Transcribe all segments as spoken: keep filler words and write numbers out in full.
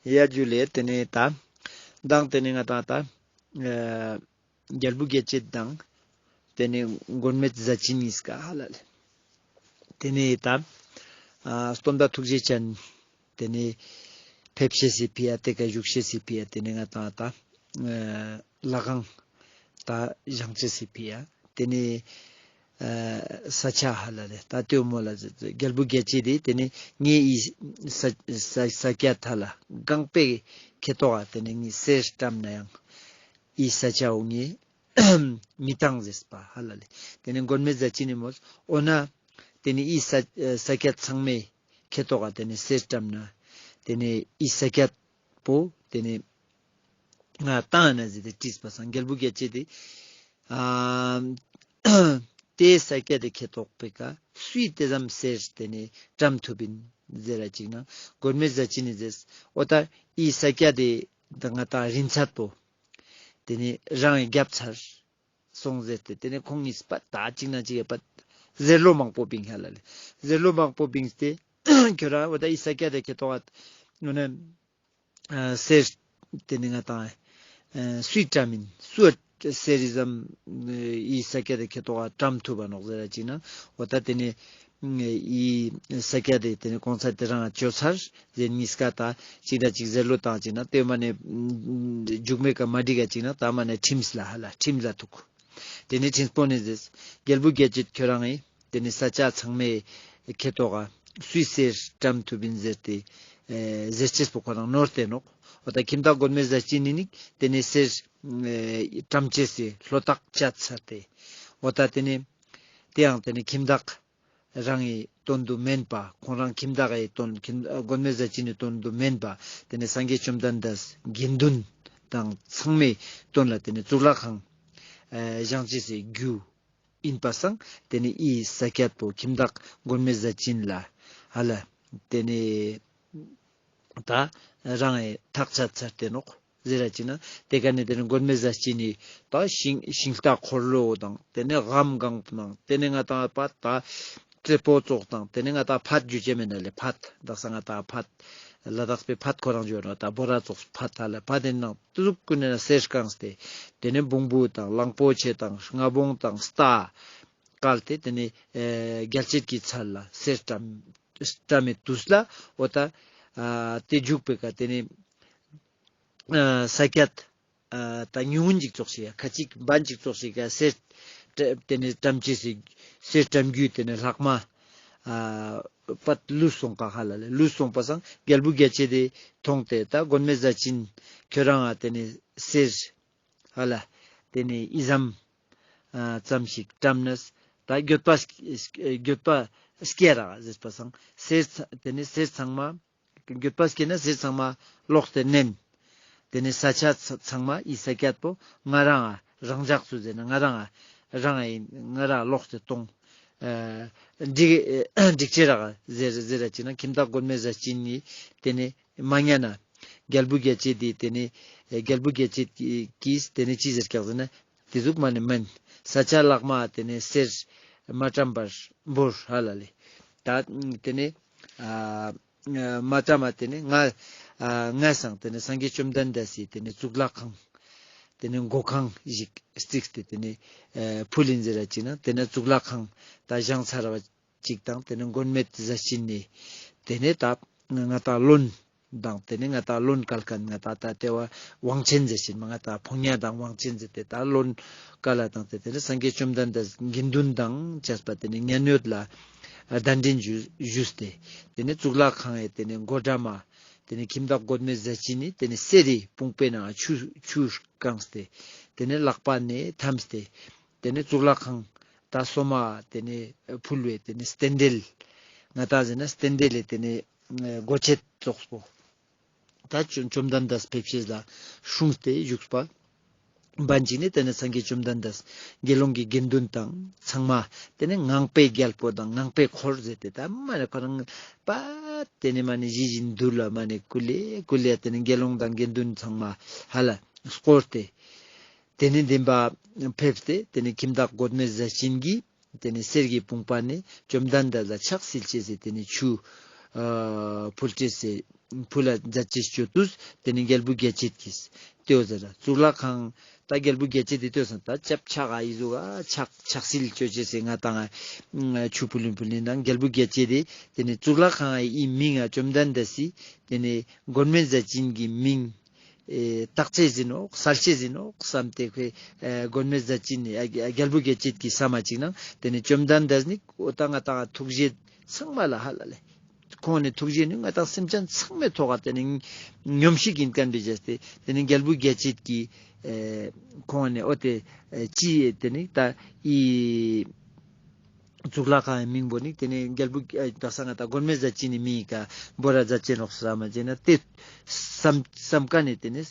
ཡ་ཇུ་ལེ། ཏེ་ནེ་ད་མདང་ཏེ་ནེ་ང་ཏང་ད་ཨ་རྒྱལ་བུ་རྒྱལ་བྱེད་དང་ཏེ་ནེ་མགོན་མེད་ཟས་སྦྱིན་གཉིས་ཀ་ཧ་ལ་ལེ། ཏེ་ནེ་ད་ཨ་སྟོན་པ་ཐུགས་རྗེ་ཅན་ཏེ་ནེ་ཕེབས་ཤེས་སི་ཕི་ཡ་ཏེ་ཀ་བཞུགས་ཤེས་སི་ཕི་ཡ་ཏེ་ནེ་ང་ཏང་ད་ཨ་ལྷ་ཁང་ད་བཞེངས་ཅེས་སི་ཕི་ཡ་ཏེ་ནེ་ཨ་ས་ཆ་ཧ་ལ་ལེ། ད་ཏེ་བོ་མོལ་ལ་ཟེར་ཏེ་རྒྱལ་བུ་རྒྱལ་བྱེད་དེ་ཏེ་ནེ་ངའི་ཨི་ས་ས་ས་སྐྱ་ཐ་ལ་གང་པོའི་ཁེ་ཏོག་ག་ཏེ་ནེ་ངའི་གསེར་བཀྲམ་ན་ཡང་ཨི་ས་ཆ་བོ་ངའི་མི་བཏང་ཟེར་པ་ཧ་ལ་ལེ། ཏེ་ནེ་མགོན་མེད་ཟས་སྦྱིན་ནི་མོལ། འོ་ན་ཏེ་ནེ་ཨི་ས་ས་སྐྱ་ཚང་མའི་ཁེ་ཏོག་ག་ཏེ་ནེ་གསེར་བཀྲམ་ན་ཏེ་ནེ་ཨི་ས་སྐྱ་པོ་ཏེ་ནེ་ང་བཏང་ན་ཟེར་ཏེ་དྲིས་པ་སང་རྒྱལ་བུ་རྒྱལ་བྱེད་དེ་ཨ་ཏེ་ས་སྐྱ་དེ་ཁེ་ཏོག་པེ་ཀ་སུའི་ཏེ་ཙམ་གསེར་ཏེ་ནེ་བཀྲམ་ཐུབ་ཨིན་ཟེར་ར་ཅིག་ན་མགོན་མེད་ཟས་སྦྱིན་ནི་ཟེར། འོ་ད་ཨི་ས་སྐྱ་དེ་ད་ང་ཏང་རིན་ཚད་པོ་ཏེ་ནེ་རང་གི་རྒྱབ་ཚར་སོང་ཟེར་ཏེ་ཏེ་ནེ་ཁོང་གཉིས་པ་ད་ཅིག་ན་ཅིག་ཡ་པ་ཟེར་ལོ་མང་པོ་བིང་ཧ་ལ་ལེ། ཟེར་ལོ་མང་པོ་བིང་སྟེ་ཁྱོད་རང་འོ་ད་ཨི་ས་སྐྱ་དེ་ཁེ་ཏོག་ག་ནོ་ནེ་ཨ་གསེར་ཏེ་ནེ་ང་ཏང་ཨ་སུའི་བཀྲམ་ཨིན་སུ་གསེར་རི་ཙམ་ཨི་ས་སྐྱ་དེ་ཁེ་ཏོག་ག་བཀྲམ་ཐུབ་བ་ནོག་ཟེར་ར་ཅིག་ན་འོ་ད་ཏེ་ནེ་ཨི་ས་སྐྱ་དེ་ཏེ་ནེ་གོང་ས་དེ་རང་ང་ཅོ་ཚར་ཟེར་གཉིས་ཀ་ད་ཅིག་ད་ཅིག་ཟེར་ལོ་བཏང་ཅིག་ན་ཏེ་མ་ནེ་མཇུག་མེད་ཀ་མ་འགྲིག་ག་ཅིག་ན་ད་མ་ནེ་ཁྲིམས་ལ་ཧ་ལ་ཁྲིམས་ལ་ཐུག། ཏེ་ནེ་ཁྲིམས་པོ་ནེ་ཟེར་རྒྱལ་བུ་རྒྱལ་བྱེད་ཁྱོད་རང་ངི་ཏེ་ནེ་ས་ཆ་ཚང་མའི་ཁེ་ཏོག་ག་སུའི་གསེར་བཀྲམ་ཐུབ་ཨིན་ཟེར་ཏེ་ཨེ་ཟེར་ཅེས་པོ་ཁོ་རང་ནོར་ཏེ་ནོག། འོ་ད་ཁྱིམ་བདག་མགོན་མེད་ཟས་སྦྱིན་ནི་ནི་ཏེ་ནེ་གསེར་ཨེ་བཀྲམ་ཅེས་སི་ལྷོ་ཐག་བཅད་ཚར་ཏེ་འོ་ད་ཏེ་ནེ་ཏེ་ཡང་ཏེ་ནེ་ཁྱིམ་བདག་རང་ངི་དོན་དུ་མེན་པ་ཁོང་རང་ཁྱིམ་བདག་གི་དོན་ཁྱིམ་མགོན་མེད་ཟས་སྦྱིན་ནི་དོན་དུ་མེན་པ་ཏེ་ནེ་སངས་རྒྱས་བཅོམ་ལྡན་འདས་དགེ་འདུན་དང་ཚང་མའི་དོན་ལ་ཏེ་ནེ་གཙུག་ལག་ཁང་ཨེ་བཞེངས་ཅེས་སི་རྒྱུ་ཨིན་པ་སང་ཏེ་ནེ་ཨི་ས་སྐྱ་པོ་ཁྱིམ་བདག་མགོན་མེད་ཟས་སྦྱིན་ལ་ཧ་ལ་ཏེ་ནེ་ད་རང་ངི་ཐག་བཅད་ཚར་ཏེ་ནོག་ཟེར་ར་ཅིག་ན་ཏེ་ཀ་ནེ་ཏེ་ནེ་མགོན་མེད་ཟས་སྦྱིན་ནི་ད་ཤིང་ཤིང་རྟ་འཁོར་ལོ་དང་ཏེ་ནེ་སྒམ་གང་པོ་ནང་ཏེ་ནེ་ང་ཏང་པ་ད་ཏེ་པོ་ཙོགས་དང་ཏེ་ནེ་ང་ཏང་ཕད་ཇུ་ཅེས་མེད་ན་ལེ་ཕད་དག་ས་ང་ཏང་ཕད་ལ་དྭགས་པའི་ཕད་ཁོ་རང་ཇུ་ནོ་ད་བོ་ར་ཙོགས་ཕད་ད་ལེ་ཕད་དེ་ནང་ཏེ་ཟུག་ཀུན་ནེ་གསེར་བཀང་སྟེ་ཏེ་ནེ་བོང་བུ་དང་གླང་པོ་ཆེ་དང་རྔ་བོང་དང་རྟ་བཀལ་ཏེ་ཏེ་ནེ་ཨེ་རྒྱལ་བྱེད་ཀྱི་ཚལ་ལ་གསེར་བཀྲམ་བཀྲམ་མི་དུས་ལ་འོ་ད་ཨ་ཏེ་མཇུག་པེ་ཀ་ཏེ་ནེ་ཨ་ས་སྐྱ་ཨ་ད་ཉུང་ངུན་ཅིག་ཙོགས་ཤིག་ཡ་ཁ་ཅིག་འབན་ཅིག་ཙོགས་ཤིག་ག་གསེར་ཏེ་ནེ་བཀྲམ་ཅེས་སི་གསེར་བཀྲམ་རྒྱུ་ཏེ་ནེ་ལྷག་མ་ཨ་པད་ལུས་སོང་ཀ་ཧ་ལ་ལེ། ལུས་སོང་པ་སང་རྒྱལ་བུ་རྒྱལ་བྱེད་དེ་མཐོང་སྟེ་ད་མགོན་མེད་ཟས་སྦྱིན་ཁྱོད་རང་ང་ཏེ་ནེ་གསེར་ཧ་ལ་ཏེ་ནེ་ཨི་ཙམ་ཨ་ཙམ་ཞིག་བཀྲམ་ནས་ད་འགྱོད་པ་འགྱོད་པ་སྐྱེ་ར་ཟེར་པ་སང་གསེར་ཚ་ཏེ་ནེ་གསེར་ཚང་མ་འགྱོད་པ་སྐྱེས་ན་གསེར་ཚང་མ་ལོག་སྟེ་ནན། ཏེ་ནེ་ས་ཆ་ཚ་ཚང་མ་ཨི་ས་སྐྱ་པོ་ང་རང་ང་རང་འཇགས་སུ་ཟེར་ན་ང་རང་ང་རང་ཨིན་ང་རང་ལོག་སྟེ་གཏོང་། ཨ་འགྲིག་ཨ་འགྲིག་ཅེས་རག་ཟེར་ཟེར་ར་ཅིག་ན་ཁྱིམ་བདག་མགོན་མེད་ཟས་སྦྱིན་ནི་ཏེ་ནེ་མ་ཉན་ན་རྒྱལ་བུ་རྒྱལ་བྱེད་དེ་ཏེ་ནེ་རྒྱལ་བུ་རྒྱལ་བྱེད་ཀྱིས་ཏེ་ནེ་ཅི་ཟེར་ཀྱག་ཟེར་ན་ཏེ་ཟུག་མ་ནེ་མན། ས་ཆ་ལྷག་མ་ཏེ་ནེ་གསེར་མ་བཀྲམ་པར་བོར་ཧ་ལ་ལེ། ད་ཏེ་ནེ་ཨ་མ་བཀྲམ་མ་ཏེ་ནེ་ང་ཨ་ང་སང་ཏེ་ནེ་སངས་རྒྱས་བཅོམ་ལྡན་འདས་སི་ཏེ་ནེ་གཙུག་ལག་ཁང་ཏེ་ནེ་མགོ་ཁང་ཞིག་བརྩིགས་ཏེ་ཏེ་ནེ་ཨ་ཕུལ་ཨིན་ཟེར་ར་ཅིག་ན་ཏེ་ནེ་གཙུག་ལག་ཁང་ད་བཞེངས་ཚར་བ་ཅིག་དང་ཏེ་ནེ་མགོན་མེད་ཟས་སྦྱིན་ནི་ཏེ་ནེ་ད་ང་ཏང་བློན་དང་ཏེ་ནེ་ང་ཏང་བློན་བཀལ་མཁན་ང་ཏང་ད་ཏེ་བ་དབང་ཆེན་ཟེར་ཞིག་མ་ང་ཏང་ཕོ་ཉ་དང་དབང་ཆེན་ཟེར་ཏེ་ད་བློན་བཀལ་ལ་དང་ཏེ་ཏེ་ནེ་སངས་རྒྱས་བཅོམ་ལྡན་འདས་དགེ་འདུན་དང་བཅས་པ་ཏེ་ནེ་མཉན་ཡོད་ལ་གདན་འདྲེན་ཞུས་ཞུས་ཏེ་ཏེ་ནེ་གཙུག་ལག་ཁང་ངི་ཏེ་ནེ་སྒོ་འགྲམ་མ་ཏེ་ནེ་ཁྱིམ་བདག་མགོན་མེད་ཟས་སྦྱིན་ནི་ཏེ་ནེ་གསེར་རི་བུང་པའི་ནང་ཆུ་ཆུ་བཀང་སྟེ་ཏེ་ནེ་ལག་པ་ནེ་འཐམས་ཏེ་ཏེ་ནེ་གཙུག་ལག་ཁང་ད་སོ་མ་ཏེ་ནེ་ཕུལ་བའི་ཏེ་ནེ་རྟེན་འབྲེལ་ང་ཏང་ཟེར་ན་རྟེན་འབྲེལ་ལས་ཏེ་ནེ་སྒོ་ཕྱེ་ཙོགས་པོ་ད་བཅོམ་བཅོམ་ལྡན་འདས་ཕེབས་ཤེས་ལ་སྲུང་སྟེ་བཞུགས་པ། བན་ཅིག་ནི་ཏེ་ནེ་སངས་རྒྱས་བཅོམ་ལྡན་འདས་དགེ་སློང་གི་དགེ་འདུན་དང་ཚང་མ་ཏེ་ནེ་ངང་པའི་རྒྱལ་པོ་དང་ངང་པའི་འཁོར་ཟེར་ཏེ་ད་མ་ནེ་ཁོ་རང་པ་ཏེ་ནེ་མ་ནེ་ཞི་ཞིང་དུལ་ལ་མ་ནེ་ཀུ་ལེ་ཀུ་ལེ་ཏེ་ནེ་དགེ་སློང་དང་དགེ་འདུན་ཚང་མ་ཧ་ལ་བསྐོར་ཏེ། ཏེ་ནེ་དེན་པ་ཕེབས་ཏེ་ཏེ་ནེ་ཁྱིམ་བདག་མགོན་མེད་ཟས་སྦྱིན་གྱིས་ཏེ་ནེ་གསེར་གྱི་བུང་པ་ནེ་བཅོམ་ལྡན་འདས་ལ་ཕྱག་འཚལ་ཅེས་སི་ཏེ་ནེ་ཆུ་ཨ་ཕུལ་ཅེས་སི་ ཕུལ་ལ་མཛད་ཅེས་ཅོ་དུས་ཏེ་ནེ་རྒྱལ་བུ་རྒྱལ་བྱེད་ཀྱིས་ཏེའོ་ཟེར་ར་གཙུག་ལག་ཁང་ད་རྒྱལ་བུ་རྒྱལ་བྱེད་དེ་ཏེའོ་སང་ད་ཅབ་ཆག་ཨ་ཨི་ཟུག་ག་ཆག་ཆག་སིལ་ཅོ་ཅེས་སི་ང་ཏང་ཆུ་ཕུལ་ལིན་ཕུལ་ལིན་དང་རྒྱལ་བུ་རྒྱལ་བྱེད་དེ་ཏེ་ནེ་གཙུག་ལག་ཁང་ཨི་མིང་ང་བཅོམ་ལྡན་འདས་སི་ཏེ་ནེ་མགོན་མེད་ཟས་སྦྱིན་གྱི་མིང་ཨེ་བཏགས་ཅེས་ཨིན་ནོག་གསལ་ཅེས་ཨིན་ནོག་བསམ་སྟེ་ཁོས་ཨེ་མགོན་མེད་ཟས་སྦྱིན་ནི་ཨ་རྒྱལ་བུ་རྒྱལ་བྱེད་ཀྱི་བསམ་མ་ཅིག་ནང་ཏེ་ནེ་བཅོམ་ལྡན་འདས་ནི་འོ་ད་ང་ཏང་ཐུགས་རྗེ་ཚང་མ་ལ་ཧ་ལ་ལེ། ཁོང་ནི་ཐུགས་རྗེ་ནི་ང་ཏང་སེམས་ཅན་ཚང་མའི་ཐོག་ག་ཏེ་ནེ་སྙོམས་ཤིག་ཨིན་ཁན་བེ་ཅེས་ཏེ་ཏེ་ནེ་རྒྱལ་བུ་རྒྱལ་བྱེད་ཀྱི་ཨེ་ཁོང་ནི་འོ་ཏེ་ཨེ་ཅི་ཏེ་ནེ་ད་ཨི་གཙུག་ལག་ཁང་ངི་མིང་བོ་ནི་ཏེ་ནེ་རྒྱལ་བུ་ཨེ་དག་ས་ང་ཏང་མགོན་མེད་ཟས་སྦྱིན་ནི་མིང་ངི་ཀ་བོར་ར་མཛད་ཅེས་ནོག་བསམ་མ་ཅེ་ན་ཏེ་བསམ་བསམ་ཀ་ནེ་ཏེ་ནེ་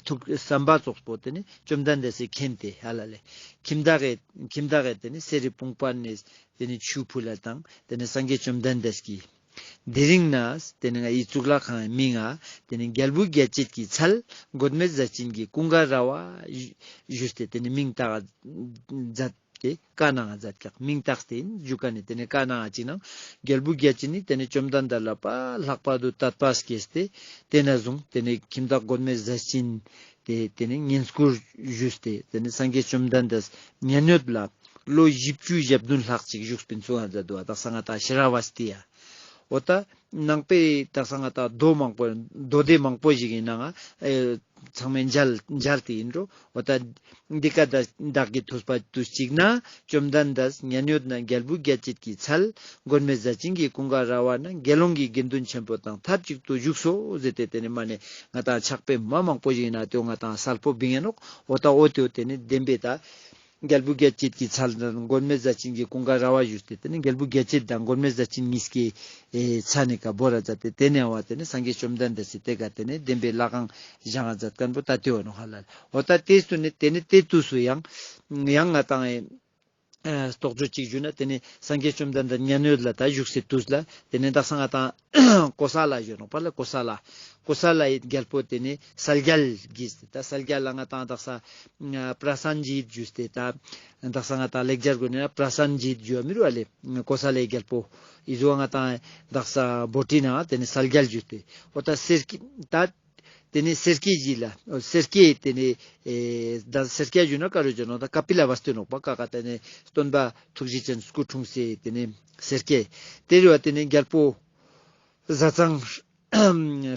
ཐུགས་བསམ་པ་ཙོགས་པོ་ཏེ་ནེ་བཅོམ་ལྡན་འདས་སི་མཁྱེན་ཏེ་ཧ་ལ་ལེ། ཁྱིམ་བདག་གི་ཁྱིམ་བདག་གི་ཏེ་ནེ་གསེར་རི་བུང་པ་ནེ་ཏེ་ནེ་ཆུ་ཕུལ་ལ་དང་ཏེ་ནེ་སངས་རྒྱས་བཅོམ་ལྡན་འདས་ཀྱིས། དེ་རིང་ནས་ཏེ་ནེ་ང་ཨི་གཙུག་ལག་ཁང་ངི་མིང་ང་ཏེ་ནེ་རྒྱལ་བུ་རྒྱལ་བྱེད་ཀྱི་ཚལ་མགོན་མེད་ཟས་སྦྱིན་གྱི་ཀུན་དགའ་ར་བ་ཞུས་ཏེ་ཏེ་ནེ་མིང་བཏགས་མཛད་དེ་བཀའ་གནང་མཛད་ཀྱག་མིང་བཏགས་ཏེ་ཨིན་ཞུ་ཀ་ནེ་ཏེ་ནེ་བཀའ་གནང་ཅིག་ནང་རྒྱལ་བུ་རྒྱལ་བྱེད་ནི་ཏེ་ནེ་བཅོམ་ལྡན་འདས་ལ་པ་ལྷག་པར་དུ་དད་པ་སྐྱེས་ཏེ་ཏེ་ནེ་བཟུང་ཏེ་ནེ་ཁྱིམ་བདག་མགོན་མེད་ཟས་སྦྱིན་ཏེ་ཏེ་ནེ་བསྙེན་བཀུར་ཞུས་ཏེ་ཏེ་ནེ་སངས་རྒྱས་བཅོམ་ལྡན་འདས་མཉན་ཡོད་ལ་ལོ་བཞི་བཅུ་ཞེ་བདུན་ལྷག་ཅིག་བཞུགས་པིན་སུ་ཧ་ཛ་དུ་བ་དག་ས་ང་ཏང་ཤྲ་བ་སྟི་ཡ། འོ་ད་ནང་པའི་དག་ས་ང་ཏང་མདོ་མང་པོ་མདོ་སྡེ་མང་པོ་ཞིག་གི་ནང་ང་ཨེ་ཚང་མའི་མཇལ་མཇལ་ཏེ་ཨིན་འགྲོ། འོ་ད་འདི་ཀ་བདག་གི་ཐུགས་པ་དུས་གཅིག་ན་བཅོམ་ལྡན་འདས་མཉན་ཡོད་ན་རྒྱལ་བུ་རྒྱལ་བྱེད་ཀྱི་ཚལ་མགོན་མེད་ཟས་སྦྱིན་གྱི་ཀུན་དགའ་ར་བ་ན་དགེ་སློང་གི་དགེ་འདུན་ཆེན་པོ་དང་ཐབས་ཅིག་ཏུ་བཞུགས་སོ་ཟེར་ཏེ་ཏེ་ནེ་མ་ནེ་ང་ཏང་ཕྱག་དཔེ་མ་མང་པོ་ཞིག་ན་ཏེའོ་ང་ཏང་གསལ་པོ་བིང་ངེ་ནོག། འོ་ད་འོ་ཏེའོ་ཏེ་ནེ་བདེན་པའི་ད་རྒྱལ་བུ་རྒྱལ་བྱེད་ཀྱི་ཚལ་དང་མགོན་མེད་ཟས་སྦྱིན་གྱི་ཀུན་དགའ་ར་བ་ཞུས་ཏེ་ཏེ་ནེ་རྒྱལ་བུ་རྒྱལ་བྱེད་དང་མགོན་མེད་ཟས་སྦྱིན་གཉིས་ཀའི་ཨེ་ཚལ་ནེ་ཀ་བོར་ར་མཛད་དེ་ཏེ་ནེ་བ་ཏེ་ནེ་སངས་རྒྱས་བཅོམ་ལྡན་འདས་སི་ཏེ་ཀ་ཏེ་ནེ་བདེན་པའི་ལྷ་ཁང་བཞེངས་མཛད་ཁན་བོ་ད་ཏེའོ་ནོག་ཧ་ལ་ལེ། འོ་ད་ཏེ་སུ་ནེ་ཏེ་ནེ་ཏེ་དུས་སུ་ཡང་ཡང་ང་ཏང་ཨེ་རྟོགས་བརྗོད་ཅིག་ཞུ་ན་ཏེ་ནེ་སངས་རྒྱས་བཅོམ་ལྡན་འདས་མཉན་ཡོད་ལ་ད་བཞུགས་སི་དུས་ལ་ཏེ་ནེ་དག་ས་ང་ཏང་གོ་ས་ལ་ཞུ་ནོག་པ་ལ་གོ་ས་ལ་གོ་ས་ལའི་རྒྱལ་པོ་ཏེ་ནེ་གསལ་རྒྱལ་གྱིས་ད་གསལ་རྒྱལ་ལ་ང་ཏང་དག་ས་པྲ་སན་ཇིད་ཞུས་ཏེ་ད་དག་ས་ང་ཏང་ལེགས་སྦྱར་གུན་ནི་པྲ་སན་ཇིད་ཞུ་བ་མི་རུ་བ་ལེ། གོ་ས་ལའི་རྒྱལ་པོ་ཨི་ཟུ་བ་ང་ཏང་དག་ས་བྷོ་ཊི་ནང་ཏེ་ནེ་གསལ་རྒྱལ་ཞུས་ཏེ་འོ་ད་སེར་སྐྱ་ད་ཏེ་ནེ་སེར་སྐྱའི་ཞི་ལ་སེར་སྐྱའི་ཏེ་ནེ་ཨེ་ད་སེར་སྐྱ་ཞུ་ན་ཀ་རུ་ཞུ་ནོག་ད་ཀ་པི་ལ་བ་སྟུ་ནོག་པ་ཀ་ཀ་ཏེ་ནེ་སྟོན་པ་ཐུགས་རྗེ་ཅན་སྐུ་འཁྲུངས་སའི་ཏེ་ནེ་སེར་སྐྱའི་ཏེ་རུ་བ་ཏེ་ནེ་རྒྱལ་པོ་ཟས་གཙང་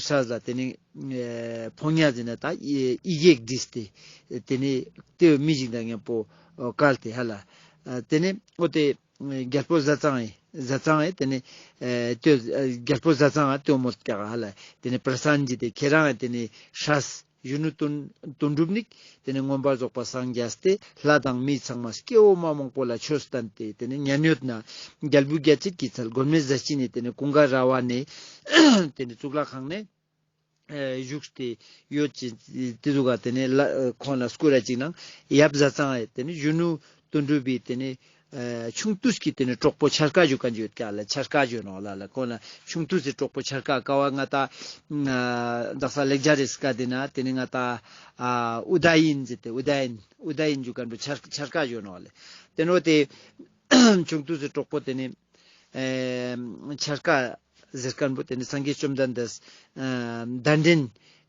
སྲས་ལ་ཏེ་ནེ་ཨེ་ཕོ་ཉ་ཟེར་ན་ད་ཡི་གེ་བྲིས་ཏེ་ཏེ་ནེ་ཏེ་མི་ཞིག་དང་མཉམ་པོ་བཀལ་ཏེ་ཧ་ལ་ཨ་ཏེ་ནེ་འོ་ཏེ་རྒྱལ་པོ་ཟས་གཙང་ངི་ཟས་གཙང་ངི་ཏེ་ནེ་ཨེ་ཏེ་རྒྱལ་པོ་ཟས་གཙང་ང་ཏེ་མོལ་ཀྱག་ཧ་ལ་ཏེ་ནེ་པྲ་སན་ཇི་ཏེ་ཁྱེད་རང་ཏེ་ནེ་སྲས་གཞོན་ནུ་དོན་དོན་གྲུབ་ནི་ཏེ་ནེ་མངོན་པར་རྫོགས་པ་སངས་རྒྱས་ཏེ་ལྷ་དང་མི་ཚང་མ་སྐྱེ་བོ་མ་མང་པོ་ལ་ཆོས་བསྟན་ཏེ་ཏེ་ནེ་མཉན་ཡོད་ན་རྒྱལ་བུ་རྒྱལ་བྱེད་ཀྱི་ཚལ་མགོན་མེད་ཟས་སྦྱིན་ནི་ཏེ་ནེ་ཀུན་དགའ་ར་བ་ནེ་ཏེ་ནེ་གཙུག་ལག་ཁང་ནེ་ཨེ་བཞུགས་ཏེ་ཡོད་ཅེས་ཏེ་ཟུག་ག་ཏེ་ནེ་ལ་ཁོང་ལ་སྐུར་ར་ཅིག་ནང་ཡབ་ཟས་གཙང་ངི་ཏེ་ནེ་གཞོན་ནུ་དོན་གྲུབ་པའི་ཏེ་ནེ་ཨེ་ཆུང་དུས་ཀྱི་ཏེ་ནེ་གྲོགས་པོ་འཆར་ཀ་ཞུ་ཁན་ཡོད་ཀྱག་ལ་འཆར་ཀ་ཞུ་ནོག་ལ་ལ་ཁོང་ལ་ཆུང་དུས་སི་གྲོགས་པོ་འཆར་ཀ་ཀ་བ་ང་ཏང་ཨ་དག་ས་ལེགས་སྦྱར་རི་སྐད་དི་ནང་ཏེ་ནེ་ང་ཏང་ཨ་ཨུ་དཱ་ཡིན་ཟེར་ཏེ་ཨུ་དཱ་ཡིན་ཨུ་དཱ་ཡིན་ཞུ་ཁན་བོ་འཆར་འཆར་ཀ་ཞུ་ནོག་ལེ། ཏེ་ནོ་ཏེ་ཆུང་དུས་སི་གྲོགས་པོ་ཏེ་ནེ་ཨེ་འཆར་ཀ་ཟེར་ཁན་བོ་ཏེ་ནེ་སངས་རྒྱས་བཅོམ་ལྡན་འདས་ཨ་གདན་འདྲེན་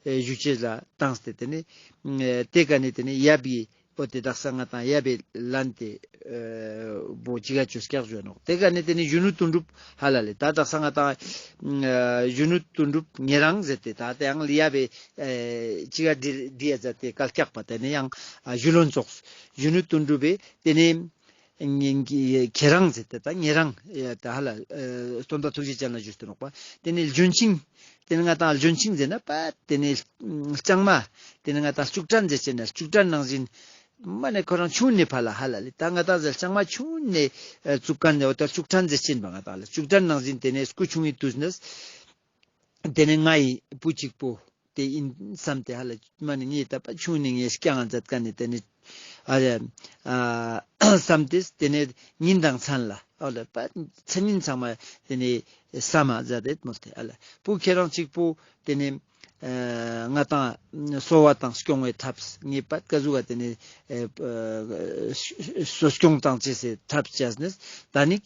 ཨེ་ཞུ་ཅེས་ལ་བཏང་སྟེ་ཏེ་ནེ་ཨེ་ཏེ་ཀ་ནེ་ཏེ་ནེ་ཡབ་བི་འོ་ཏེ་དག་ས་ང་ཏང་ཡབ་བི་ལན་ཏེ་ཨེ་བོ་ཅི་ག་ཅོས་ཀྱག་ཞུ་ནོག། ཏེ་ཀ་ནེ་ཏེ་ནེ་གཞོན་ནུ་དོན་གྲུབ་ཧ་ལ་ལེ་ད་དག་ས་ང་ཏང་ཨེ་གཞོན་ནུ་དོན་གྲུབ་ཉེ་རང་ཟེར་ཏེ་ད་ཏེ་ཡང་ཡབ་བི་ཨེ་ཅི་ག་འདི་འདི་ཡ་ཟེར་ཏེ་བཀལ་ཀྱག་པ་ཏེ་ནེ་ཡང་ཨ་ཞུ་ལོན་ཙོགས་གཞོན་ནུ་དོན་གྲུབ་བི་ཏེ་ནེ་ཁྱེད་རང་ཟེར་ཏེ་ད་ཉེ་རང་ཡ་ད་ཧ་ལ་ཨེ་སྟོན་པ་ཐུགས་རྗེ་ཅན་ལ་ཞུས་ཏེ་ནོག་པ། ཏེ་ནེ་ལྗོན་ཤིང་ཏེ་ནེ་ང་ཏང་ལྗོན་ཤིང་ཟེར་ན་པ་ཏེ་ནེ་ལྕང་མ་ཏེ་ནེ་ང་ཏང་ལྕུག་ཕྲན་ཟེར་ཅེ་ན་ལྕུག་ཕྲན་ནང་བཞིན་མ་ནེ་ཁོ་རང་ཆུང་ནེ་ཕ་ལ་ཧ་ལ་ལེ་ད་ང་ཏང་ཟེར་ལྕང་མ་ཆུང་ནེ་ཨེ་བཙུགས་ཁན་ནེ་འོ་ད་ལྕུག་ཕྲན་ཟེར་ཅེན་པ་ང་ཏང་ལ་ལྕུག་ཕྲན་ནང་བཞིན་ཏེ་ནེ་སྐུ་ཆུང་ངི་དུས་ནེ་ཏེ་ནེ་ངའི་བུ་གཅིག་པོ་ཏེ་ཨིན་བསམ་སྟེ་ཧ་ལ་མ་ནེ་ངའི་ད་པ་ཆུང་ནེ་ངའི་སྐྱེ་ངན་མཛད་ཁན་ནི་ཏེ་ནེ་ཨ་ཨ་བསམ་སྟེ་ཏེ་ནེ་ཉིན་དང་མཚན་ལ་ཨ་ལ་པ་མཚན་ཉིན་ཚང་མ་ཏེ་ནེ་བསམ་མ་མཛད་དེ་མོལ་ཏེ་ཨ་ལ་བུ་ཁྱེད་རང་གཅིག་པོ་ཏེ་ནེ་ ཨ་ང་ཏང་གསོ་བ་དང་སྐྱོང་བའི་ཐབས་ངེས་པ་ཀ་ཟུག་ག་དེ་ནི་ཨེ་ཨ་གསོ་སྐྱོང་དང་བཅས་སེ་ཐབས་བཅས་ནས་ད་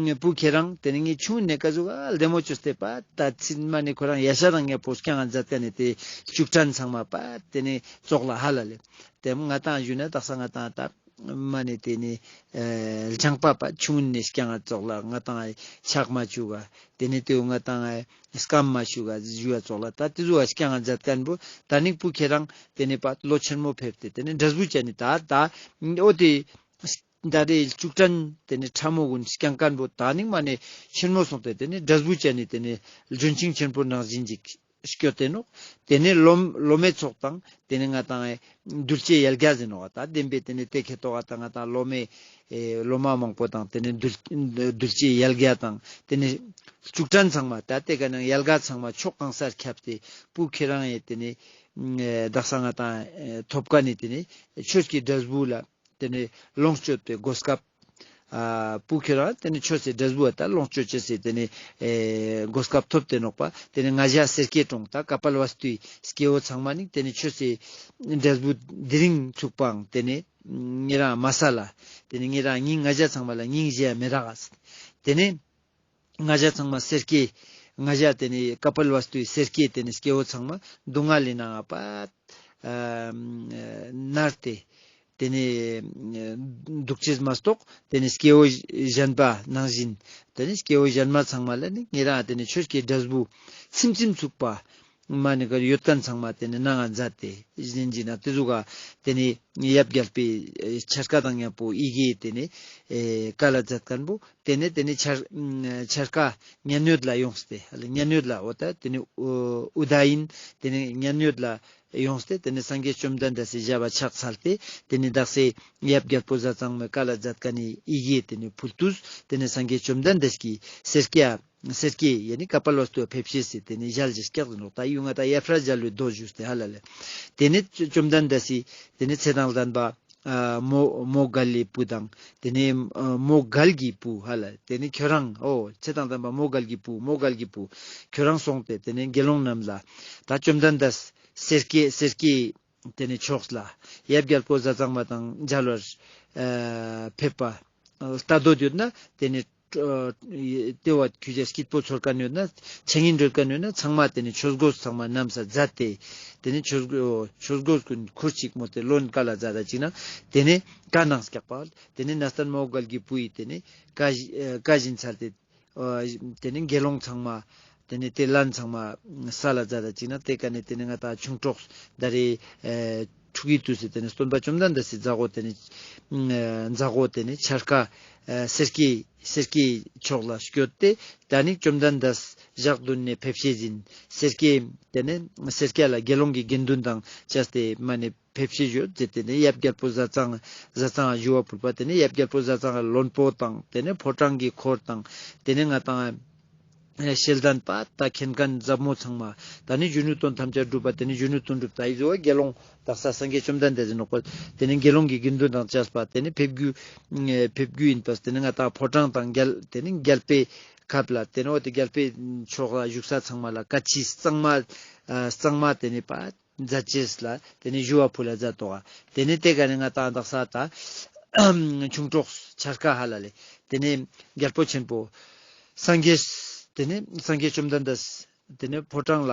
ནི་བུ་ཁྱེད་རང་དེ་ནི་ངའི་ཆུང་ནས་ཀ་ཟུག་ག་ལྡེ་མོ་བཅོས་ཏེ་པ་ད་ཚིན་མ་ནི་ཁོ་རང་ཡ་ཤ་རང་ངས་པོ་སྐྱང་ང་མཛད་ཀ་ནི་དེ་ལྕུག་ཕྲན་ཚང་མ་པ་དེ་ནི་ཙོགས་ལ་ཧ་ལ་ལེ། དེ་ང་ཏང་ཞུ་ན་དག་ས་ང་ཏང་ད་མ་ནི་དེ་ནི་ཨེ་ལྗང་པ་པ་ཆུང་ནས་སྐྱང་ང་ཙོགས་ལ་ང་ཏང་ཆག་མ་བཅུག་ག་དེ་ནི་དེ་ང་ཏང་ཨེ་སྐམ་མ་བཅུག་ག་ཞུ་བ་ཙོགས་ལ་ད་དེ་ཟུག་ག་སྐྱང་ང་མཛད་ཀ་ནི་བོ་ད་ནི་བུ་ཁྱེད་རང་དེ་ནི་པ་ལོ་ཆེན་མོ་ཕེབས་ཏེ་དེ་ནི་འབྲས་བུ་ཅན་ནི་ད་ད་འོ་དེ་ད་རེ་ལྕུག་ཕྲན་དེ་ནི་ཕྲ་མོ་གུན་སྐྱང་ཀ་ནི་བོ་ད་ནི་མ་ནི་ཆེན་མོ་སོང་སྟེ་དེ་ནི་འབྲས་བུ་ཅན་ནི་དེ་ནི་ལྗོན་ཤིང་ཆེན་པོ་ནང་བཞིན་ཅིག་སྐྱོད་དེ་ནོག། དེ་ནི་ལོ་ལོ་མའི་ཚོགས་དང་དེ་ནི་ང་ཏང་ཨེ་གདུལ་བྱའི་ཡལ་ག་ཟེར་ནོག། ད་བདེན་པའི་དེ་ནི་དེ་ཁེ་ཏོག་ག་ད་ང་ཏང་ལོ་མའི་ཨེ་ལོ་མ་མང་པོ་དང་དེ་ནི་གདུལ་གདུལ་བྱའི་ཡལ་ག་དང་དེ་ནི་ལྕུག་ཕྲན་ཚང་མ་ད་དེ་ག་ནང་ཡལ་ག་ཚང་མ་ཕྱོགས་གང་སར་ཁྱབ་སྟེ་བུ་ཁྱེད་རང་ཨེ་དེ་ནི་ཨེ་དག་ས་ང་ཏང་ཨེ་ཐོབ་ཀ་ནི་དེ་ནི་ཆོས་ཀྱི་འབྲས་བུ་ལ་དེ་ནི་ལོངས་སྤྱོད་པའི་གོ་སྐབས། ཨ་བུ་ཁྱེད་རང་དེ་ནི་ཆོས་སི་འབྲས་བུ་ད་ལོངས་སྤྱོད་ཅེས་སི་དེ་ནི་ཨེ་གོ་སྐབས་ཐོབ་སྟེ་ནོག་པ། དེ་ནི་ང་ཞ་སེར་སྐྱའི་གྲོང་ད་ཀ་པལ་ཝ་སྟུའི་སྐྱེ་བོ་ཚང་མ་ནི་དེ་ནི་ཆོས་སི་འབྲས་བུ་དེ་རིང་ཚུགས་པའང་དེ་ནི་ཉེ་རང་མ་ས་ལ་དེ་ནི་ཉེ་རང་སྙིང་ང་ཞ་ཚང་མ་ལ་སྙིང་རྗེ་ཡ་མི་རག་ག་དེ་ནི་ང་ཞ་ཚང་མ་སེར་སྐྱའི་ང་ཞ་དེ་ནི་ཀ་པལ་ཝ་སྟུའི་སེར་སྐྱའི་དེ་ནི་སྐྱེ་བོ་ཚང་མ་སྡུག་བསྔལ་ལི་ནང་ང་པ་ཨ་མནར་ཏེ་དེ་ནི་འདུག་ཅེས་མ་གཏོགས་དེ་ནི་སྐྱེ་བོ་གཞན་པ་ནང་བཞིན་དེ་ནི་སྐྱེ་བོ་གཞན་མ་ཚང་མ་ལ་ནི་ཉེ་རང་དེ་ནི་ཆོས་ཀྱི་འབྲས་བུ་ཚིམ་ཚིམ་ཚུགས་པ་མ་ནི་ག་ཡོད་མཁན་ཚང་མ་དེ་ནི་གནང་ང་མཛད་དེ་བཞིན་གྱི་ན་དེ་ཟུག་ག་དེ་ནི་ཡབ་རྒྱལ་པོའི་ཆར་ཀ་དང་མཉམ་པོ་ཡི་གེ་དེ་ནི་ཨེ་བཀའ་ལ་མཛད་མཁན་པོ་དེ་ནི་དེ་ནི་ཆར་ཆར་ཀ་མཉན་ཡོད་ལ་ཡོངས་ཏེ་ཧ་ལ་མཉན་ཡོད་ལ་འོ་ད་དེ་ནི་ཨུ་ཨུ་ད་ཡིན་དེ་ནི་མཉན་ཡོད་ལ་ཡོངས་ཏེ་དེ་ནི་སངས་རྒྱས་བཅོམ་ལྡན་འདས་སི་ཞབས་པ་ཕྱག་འཚལ་ཏེ་དེ་ནི་དག་སེ་ཡབ་རྒྱལ་པོ་ཟས་གཙང་མའི་བཀའ་ལ་མཛད་མཁན་ནི་ཡི་གེ་དེ་ནི་ཕུལ་ཏུས་དེ་ནི་སངས་རྒྱས་བཅོམ་ལྡན་འདས་ཀྱི་སེར་སྐྱ་སེར་སྐྱའི་ཡ་ནི་ཀ་པལ་ཝ་སྟུ་ཕེབས་ཤེས་སི་དེ་ནི་ཞལ་ཞིག་སྐྱག་ཟིན་ནོག། ད་ཡུལ་ང་ད་ཡ་ཕྲ་ཞལ་ལུས་རྡོ་བཞུས་ཏེ་ཧ་ལ་ལེ། དེ་ནི་བཅོམ་ལྡན་འདས་སི་དེ་ནི་ཚེ་དང་ལྡན་པ་ཨ་མོའུ་མོའུ་འགལ་ལི་བུ་དང་དེ་ནི་ཨ་མོའུ་འགལ་གྱི་བུ་ཧ་ལ་དེ་ནི་ཁྱོད་རང་འོ་ཚེ་དང་ལྡན་པ་མོའུ་འགལ་གྱི་བུ་མོའུ་འགལ་གྱི་བུ་ཁྱོད་རང་སོང་སྟེ་དེ་ནི་དགེ་སློང་རྣམས་ལ་ད་བཅོམ་ལྡན་འདས་སེར་སྐྱའི་སེར་སྐྱའི་དེ་ནི་ཕྱོགས་ལ་ཡབ་རྒྱལ་པོ་ཟས་གཙང་མ་དང་མཇལ་བར་ཨ་ཕེབས་པ་ལྟ་འདོད་ཡོད་ན་དེ་ནི་ཨ་ལྟེ་བ་ཁྱོད་ཅག་སྐྱིད་པོ་ཚོར་མཁན་ཡོད་ན་ཆ་ངན་འགྲོལ་མཁན་ཡོད་ན་ཚང་མ་དེ་ནི་ཆོས་གོས་ཚང་མ་བསྣམས་ས་མཛད་དེ་དེ་ནི་ཆོས་གོས་ཆོས་གོས་ཀུན་ཁུར་ཅིག་མོ་དེ་ལོན་ཀ་ལ་མཛད་ད་ཅིག་ན་དེ་ནི་བཀའ་གནང་སྐྱག་པ་དེ་ནི་གནས་བརྟན་མོའུ་འགལ་གྱི་བུ་ཡིས་དེ་ནི་བཀའ་བཞིན་ཚར་ཏེ། ཨ་དེ་ནི་དགེ་སློང་ཚང་མ་དེ་ནི་དེ་ལན་ཚང་མ་ས་ལ་མཛད་ད་ཅིག་ན་དེ་ཀ་ནི་དེ་ནི་ང་ད་ཆུང་གྲོགས་ད་རེ་ཨ་ཕྲུ་གུའི་དུས་སུ་དེ་ནི་སྟོན་པ་བཅོམ་ལྡན་འདས་སི་མཛའ་བོ་དེ་ནི་ཨ་མཛའ་བོ་དེ་ནི་ཆར་ཀ་ཨ་སེར་སྐྱའི་སེར་སྐྱའི་ཕྱོགས་ལ་སྐྱོད་དེ་ད་ནི་བཅོམ་ལྡན་འདས་ཞག་བདུན་ནས་ཕེབས་ཤེས་ཡིན་སེར་སྐྱའི་དེ་ནི་སེར་སྐྱ་ལ་དགེ་སློང་གི་དགེ་འདུན་དང་བཅས་ཏེ་མ་ནི་ཕེབས་ཤེས་ཡོད་ཟེར་ཏེ་ནི་ཡབ་རྒྱལ་པོ་ཟས་གཙང་ཟས་གཙང་ཞུ་བ་ཕུལ་བ་དེ་ནི་ཡབ་རྒྱལ་པོ་ཟས་གཙང་བློན་པོ་དང་དེ་ནི་ཕོ་བྲང་གི་འཁོར་དང་དེ་ནི་ང་དང་ཤེས་ལྡན་པ་ད་མཁྱེན་མཁན་ཟབ་མོ་ཚང་མ་ད་ནི་གཞོན་ནུ་དོན་ཐམས་ཅད་གྲུབ་པ་དེ་ནི་གཞོན་ནུ་དོན་གྲུབ་ད་ཡི་ཟོ་བ་དགེ་སློང་དག་ས་སངས་རྒྱས་བཅོམ་ལྡན་འདས་ཟེར་ནོག་པ་དེ་ནི་དགེ་སློང་གི་དགེ་འདུན་དང་བཅས་པ་དེ་ནི་ཕེབས་རྒྱུ་ཕེབས་རྒྱུ་ཡིན་པས་དེ་ནི་ང་དང་ཕོ་བྲང་དང་རྒྱལ་དེ་ནི་རྒྱལ་པོའི་ཁབ་ལ་དེ་ནི་འོ་དེ་རྒྱལ་པོའི་ཕྱོགས་ལ་བཞུགས་ས་ཚང་མ་ལ་བཀའ་ཆོས་གཙང་མ་གཙང་མ་དེ་ནི་པ། མཛད་ཅེས་ལ་དེ་ནི་ཞུ་བ་ཕུལ་ལ་མཛད་དོ། དེ་ནི་དེ་ག་ནི་ང་དང་དག་ས་ད་ཆུང་གྲོགས་ཆར་ཀ་ཧ་ལ་ལེ། དེ་ནི་རྒྱལ་པོ་ཆེན་པོ་སངས་རྒྱས་དེ་ནི་སངས་རྒྱས་བཅོམ་ལྡན་འདས་དེ་ནི་ཕོ་བྲང་ལ་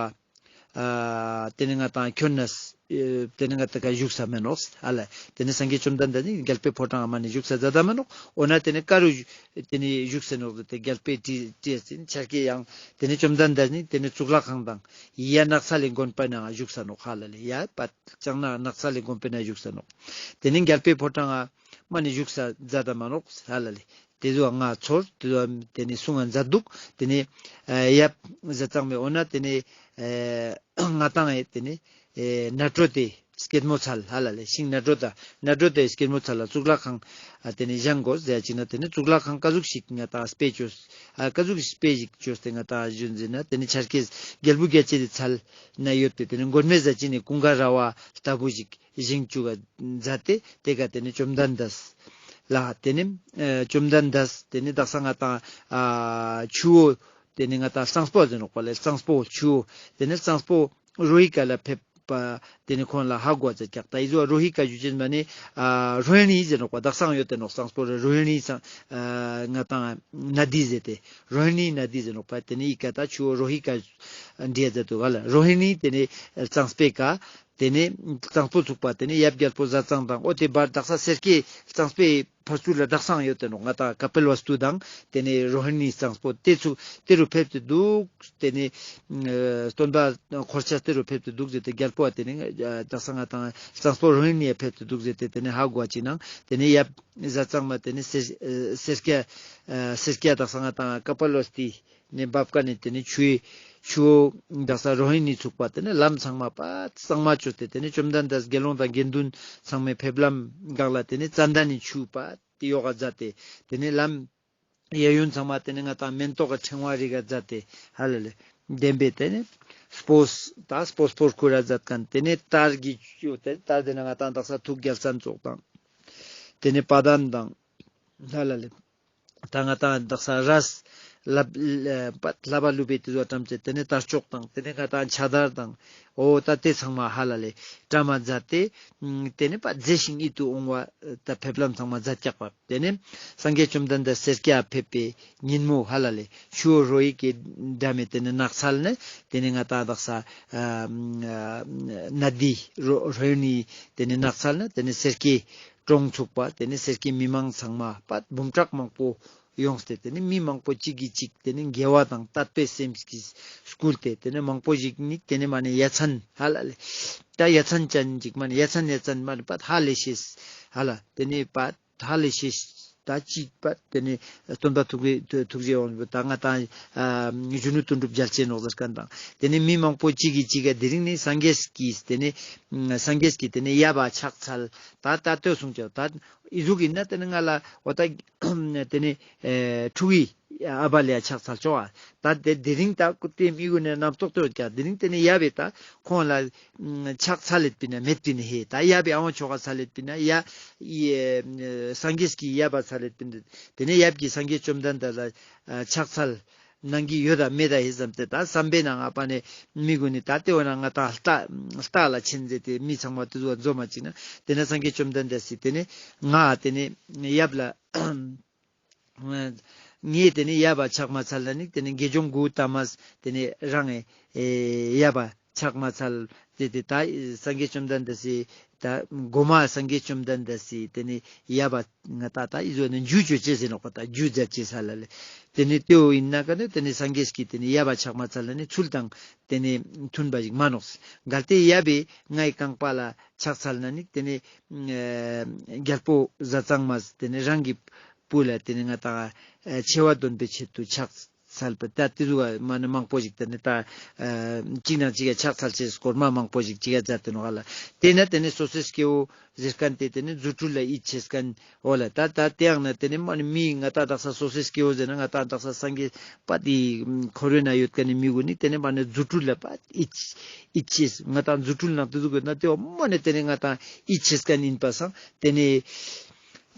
ཨ་དེ་ནི་ང་དང་ཁྱོད་ནས་དེ་ནི་ང་དང་ཀ་བཞུགས་ས་མེད་ནོག་ཧ་ལ། དེ་ནི་སངས་རྒྱས་བཅོམ་ལྡན་འདས་ནི་རྒྱལ་པོའི་ཕོ་བྲང་ང་མ་ནི་བཞུགས་ས་མཛད་ད་མེད་ནོག། འོ་ན་དེ་ནི་ཀ་རུ་དེ་ནི་བཞུགས་ས་ནོག་དེ་རྒྱལ་པོའི་དྲིས་དྲིས་ཆར་ཀའི་ཡང་དེ་ནི་བཅོམ་ལྡན་འདས་ནི་དེ་ནི་གཙུག་ལག་ཁང་དང་། ཡ་ནགས་ཚལ་ལི་དགོན་པའི་ནང་བཞུགས་ས་ནོག་ཧ་ལ་ལེ། ཡ་པ་ལྕང་ན་ནགས་ཚལ་ལི་དགོན་པའི་ནང་བཞུགས་ས་ནོག། དེ་ནི་རྒྱལ་པོའི་ཕོ་བྲང་ང་མ་ནི་བཞུགས་ས་མཛད་ད་མ་ནོག་ཧ་ལ་ལེ། དེ་ཟོ་ང་ཚོར་དེ་ཟོ་དེ་ནི་གསུང་ང་མཛད་འདུག། དེ་ནི་ཡབ་ཟས་གཙང་མའི་འོ་ན་དེ་ནི་ང་དང་ཡེ་དེ་ནི་ནགས་བྲོ་དེ་སྐྱེད་མོས་ཚལ་ཧ་ལ་ལེ། ཤིང་ནགས་བྲོ་ད་ནགས་བྲོ་དེ་སྐྱེད་མོས་ཚལ་ལ་གཙུག་ལག་ཁང་ཨ་དེ་ནི་བཞེངས་དགོས་ཟེར་ཅིག་ན་དེ་ནི་གཙུག་ལག་ཁང་ཀ་ཟུག་ཞིག་ང་དང་སྤེ་ཅོས་ཨ་ཀ་ཟུག་སྤེ་ཞིག་ཅོས་ཏེ་ང་དང་ཞུན་ཟེར་ན་དེ་ནི་ཆར་ཀའི་རྒྱལ་བུ་རྒྱལ་བྱེད་དེ་ཚལ་ན་ཡོད་དེ་དེ་ནི་མགོན་མེད་ཟས་སྦྱིན་ནི་ཀུན་དགའ་ར་བ་ལྟ་བུ་ཞིག་བཞེངས་བཅུག་ག་མཛད་དེ་དེ་ག་དེ་ནི་བཅོམ་ལྡན་འདས་ལ་དེ་ནི་ཨ་བཅོམ་ལྡན་འདས་དེ་ནི་དག་ས་ང་དང་ཨ་ཆུ་བོ་དེ་ནི་ང་དང་གཙང་པོ་ཟེར་ནོག་པ་ལེ། གཙང་པོ་ཆུ་བོ་དེ་ནི་གཙང་པོ་ རོ་ཧི་ཀ་ལ་ཕེབས་པ་ཏེ་ནེ་ཁོང་ལ་ཧ་གོ་ཛད་ཀྱག། ད་འི་ཟུག་རོ་ཧི་ཀ་ཞུ་ཅེས་མ་ནེ་ཨ་རོ་ཧི་ནི་ཟེར་ནོག་པ། དག་ས་ཡོད་དེ་ནོག་གཙང་པོ་རོ་ཧི་ནི་ས་ཨ་ང་ཏང་ན་དི་ཟེར་ཏེ། རོ་ཧི་ནི་ན་དི་ཟེར་ནོག་པ། ཏེ་ནེ་འི་ཀ་ད་ཆུ་བོ་རོ་ཧི་ཀ་འདྲེས་ཛད་དུག་ག་ལ། རོ་ཧི་ནི་ཏེ་ནེ་གཙང་པོའི་ཀ་ཏེ་ནེ་གཙང་པོ་ཚུག་པ་ཏེ་ནེ་ཡབ་རྒྱལ་པོ་ཟས་གཙང་དང་འོ་ཏེ་བར་དག་ས་སེར་སྐྱའི་གཙང་པོའི་ཕར་ཚུར་ལ་དག་ས་ཡོད་དེ་ནོག་ང་ཏང་ཀ་པིལ་ཝ་སྟུ་དང་ཏེ་ནེ་རོ་ཧི་ནི་གཙང་པོ་ཏེ་ཚུ་ཏེ་རུ་ཕེབས་ཏེ་དུག། ཏེ་ནེ་ཨ་སྟོན་པ་འཁོར་ཆ་ཏེ་རུ་ཕེབས་ཏེ་དུག་ཟེར་ཏེ་རྒྱལ་པོ་བ་ཏེ་ནེ་ཨ་དག་ས་ང་ཏང་གཙང་པོ་རོ་ཧི་ནི་ཡ་ཕེབས་ཏེ་དུག་ཟེར་ཏེ་ཏེ་ནེ་ཧ་གོ་ཅིག་ནང་ཏེ་ནེ་ཡབ་ཟས་གཙང་མ་ཏེ་ནེ་སེར་ཨ་སེར་སྐྱ་ཨ་སེར་སྐྱ་དག་ས་ང་ཏང་ཀ་པིལ་ཝ་སྟི་ནེ་བབ་ཀ་ནེ་ཏེ་ནེ་ཆུའི་ཆུ་བོ་དག་ས་རོ་ཧི་ནི་ཚུག་པ་ཏེ་ནེ་ལམ་ཚང་མ་པ་གཙང་མ་ཅོས་ཏེ་ཏེ་ནེ་བཅོམ་ལྡན་འདས་དགེ་སློང་དང་དགེ་འདུན་ཚང་མའི་ཕེབས་ལམ་གང་ལ་ཏེ་ནེ་ཙན་དན་ནི་ཆུ་པ་ཏེ་ཡོག་ག་ཛད་དེ་ཏེ་ནེ་ལམ་གཡས་གཡོན་ཚང་མ་ཏེ་ནེ་ང་ཏང་མེན་ཏོག་གི་ཕྲེང་བ་རིག་ག་ཛད་དེ་ཧ་ལ་ལེ་བདེན་པའི་ཏེ་ནེ་སྤོས་ད་སྤོས་སྤོས་ཁུར་ར་ཛད་ཁན་ཏེ་ནེ་དར་གྱི་ཆུ་ཏེ་དར་ཏེ་ནེ་ང་ཏང་དག་ས་ཐུགས་རྒྱལ་མཚན་ཙོགས་དང་ཏེ་ནེ་བ་དན་དང་ཧ་ལ་ལེ། ད་ང་ཏང་དག་ས་རས་ལ་ལ་པ་ལ་བ་ལུ་བེ་ཏེ་ཟུག་བཀྲམ་ཅེས་ཏེ་ནེ་དར་ལྕོག་དང་ཏེ་ནེ་ང་ཏང་ཕྱག་དར་དང་འོ་ད་ཏེ་ཚང་མ་ཧ་ལ་ལེ་བཀྲམ་མ་ཛད་དེ་ཏེ་ནེ་པ་མཛེས་ཤིང་ཡིད་དུ་འོང་བ་ད་ཕེབས་ལམ་ཚང་མ་ཛད་ཀྱག་པ། ཏེ་ནེ་སངས་རྒྱས་བཅོམ་ལྡན་འདས་སེར་སྐྱ་ཕེབས་པའི་ཉིན་མོ་ཧ་ལ་ལེ་ཆུ་བོ་རོ་ཧི་ཀའི་འགྲམ་མེ་ཏེ་ནེ་ནགས་ཚལ་ནེ་ཏེ་ནེ་ང་ཏང་དག་ས་ཨ་ན་དི་རོ་ཧི་ནི་ཏེ་ནེ་ནགས་ཚལ་ནེ་ཏེ་ནེ་སེར་སྐྱའི་གྲོང་ཚུག་པ་ཏེ་ནེ་སེར་སྐྱའི་མི་མང་ཚང་མ་པ་འབུམ་ཕྲག་མང་པོ་ཡོངས་ཏེ་ཏེ་ནེ་མི་མང་པོ་གཅིག་གིས་གཅིག་ཏེ་ནེ་དགེ་བ་དང་དད་པའི་སེམས་ཀྱིས་བསྐུལ་ཏེ་ཏེ་ནེ་མང་པོ་ཞིག་ནི་ཏེ་ནེ་མ་ནེ་ཡ་མཚན་ཧ་ལ་ལེ་ད་ཡ་མཚན་ཅན་ཅིག་མ་ནེ་ཡ་མཚན་ཡ་མཚན་མ་ནེ་པ་ཧ་ལས་ཤེས་ཧ་ལ་ཏེ་ནེ་པ་ཧ་ལས་ཤེས་ད་ཅིག་པ་ཏེ་ནེ་སྟོན་པ་ཐུགས་རྗེ་ཐུགས་རྗེ་འོང་ད་ང་ཏང་ཨ་གཞོན་ནུ་དོན་གྲུབ་རྒྱལ་མཚན་ནོག་ཟེར་ཁན་དང་ཏེ་ནེ་མི་མང་པོ་གཅིག་གིས་གཅིག་ག་དེ་རིང་ནི་སངས་རྒྱས་ཀྱིས་ཏེ་ནེ་སངས་རྒྱས་ཀྱིས་ཏེ་ནེ་ཡབ་བ་ཕྱག་འཚལ་ད་ད་ལྟོས་གསུངས་ཀྱག་ད། འི་ཟུག་ཨིན་ན་ཏེ་ནེ་ང་ལ་འོ་ད་ཏེ་ནེ་ཨེ་ཕྲུ་གུའི་ཨ་བ་ལ་ཡ་ཕྱག་འཚལ་ཆོག་ཨ། ད་ཏེ་དེ་རིང་ད་ཀུ་ཏེ་མི་གུན་ནི་རྣམ་རྟོག་ཏེ་ཡོད་ཀྱག་དེ་རིང་ཏེ་ནེ་ཡབ་བི་ད་ཁོང་ལ་ཕྱག་འཚལ་ལེད་པིན་ན་མེད་པིན་ན་ཧེ་ད་ཡབ་བི་ཨ་བོ་ཆོ་ག་འཚལ་ལེད་པིན་ན་ཡ་ཡེ་སངས་རྒྱས་ཀྱི་ཡབ་བ་འཚལ་ལེད་པིན་ན་ཏེ་ནེ་ཡབ་ཀྱི་སངས་རྒྱས་བཅོམ་ལྡན་འདས་ལ་ཨ་ཕྱག་འཚལ་ནང་གི་ཡོད་ད་མེད་ད་ཧེ་བསམ་སྟེ་ད་བསམ་པའི་ནང་ང་པ་ནེ་མི་གུན་ནི་ད་ཏེ་བོ་ན་ང་ཏང་ལྟ་ལྟ་ལ་ཆེན་ཟེར་ཏེ་མི་ཚང་མ་ཏེ་ཟུག་འཛོམས་མ་ཅིག་ན་ཏེ་ནེ་སངས་རྒྱས་བཅོམ་ལྡན་འདས་སི་ཏེ་ནེ་ང་ཏེ་ནེ་ཡབ་ལ་ངས་ཏེ་ནེ་ཡབ་བ་ཕྱག་མ་འཚལ་ན་ནི་ཏེ་ནེ་དགེ་སྦྱོང་གོའུ་ཏ་མས་ཏེ་ནེ་རང་ངི་ཨེ་ཡབ་བ་ཕྱག་མ་འཚལ་ཏེ་ཏེ་ད་སངས་རྒྱས་བཅོམ་ལྡན་འདས་སི་ད་གོ་མ་སངས་རྒྱས་བཅོམ་ལྡན་འདས་སི་ཏེ་ནེ་ཡབ་བ་ང་ཏང་ད་འི་ཟུག་ནེ་རྒྱུ་ཅོ་ཅེས་ཟེར་ནོག་པ་ད་རྒྱུ་མཛད་ཅེས་ཧ་ལ་ལེ། ཏེ་ནེ་ཏེ་བོ་ཨིན་ན་ཀ་ནེ་ཏེ་ནེ་སངས་རྒྱས་ཀྱི་ཏེ་ནེ་ཡབ་བ་ཕྱག་མ་འཚལ་ན་ནི་ཚུལ་དང་ཏེ་ནེ་མཐུན་པ་ཞིག་མ་ནོག་གལ་ཏེ་ཡབ་བི་ངའི་རྐང་པ་ལ་ཕྱག་འཚལ་ན་ནི་ཏེ་ནེ་ཨ་རྒྱལ་པོ་ཟས་གཙང་མས་ཏེ་ནེ་རང་གི་བུ་ལ་ཏེ་ནེ་ང་ཏང་ཨ་ཆེ་བ་འདོན་པའི་ཆེད་དུ་ཕྱག་འཚལ་པ་ད་ཏེ་ཟུག་མ་ནེ་མང་པོ་ཞིག་ཏེ་ནེ་ད་ཨ་གཅིག་ནང་གཅིག་ག་ཕྱག་འཚལ་ཅེས་སྐོར་མ་མང་པོ་ཞིག་ཅིག་ག་མཛད་དེ་ནོག་ཧ་ལ། ཏེ་ནེ་ཏེ་ནེ་སོ་སོའི་སྐྱེ་བོ་ཟེར་ཁན་ཏེ་ཏེ་ནེ་རྫུ་འཕྲུལ་ལ་ཡིད་ཆེས་ཁན་འོ་ལ་ད་ད་ཏེ་ཡང་ན་ཏེ་ནེ་མ་ནེ་མི་ང་ཏང་དག་ས་སོ་སོའི་སྐྱེ་བོ་ཟེར་ན་ང་ཏང་དག་ས་སངས་རྒྱས་པ་ཏེ་འཁོར་བའི་ནང་ཡོད་ཁན་ནི་མི་གུན་ནི་ཏེ་ནེ་མ་ནེ་རྫུ་འཕྲུལ་ལ་པ་ཡིད་ཡིད་ཆེས་ང་ཏང་རྫུ་འཕྲུལ་ནང་ཏེ་ཟུག་ཡོད་ན་ཏེ་བོ་མ་ནེ་ཏེ་ནེ་ང་ཏང་ཡིད་ཆེས་ཁན་ཨིན་པ་སང་ཏེ་ནེ་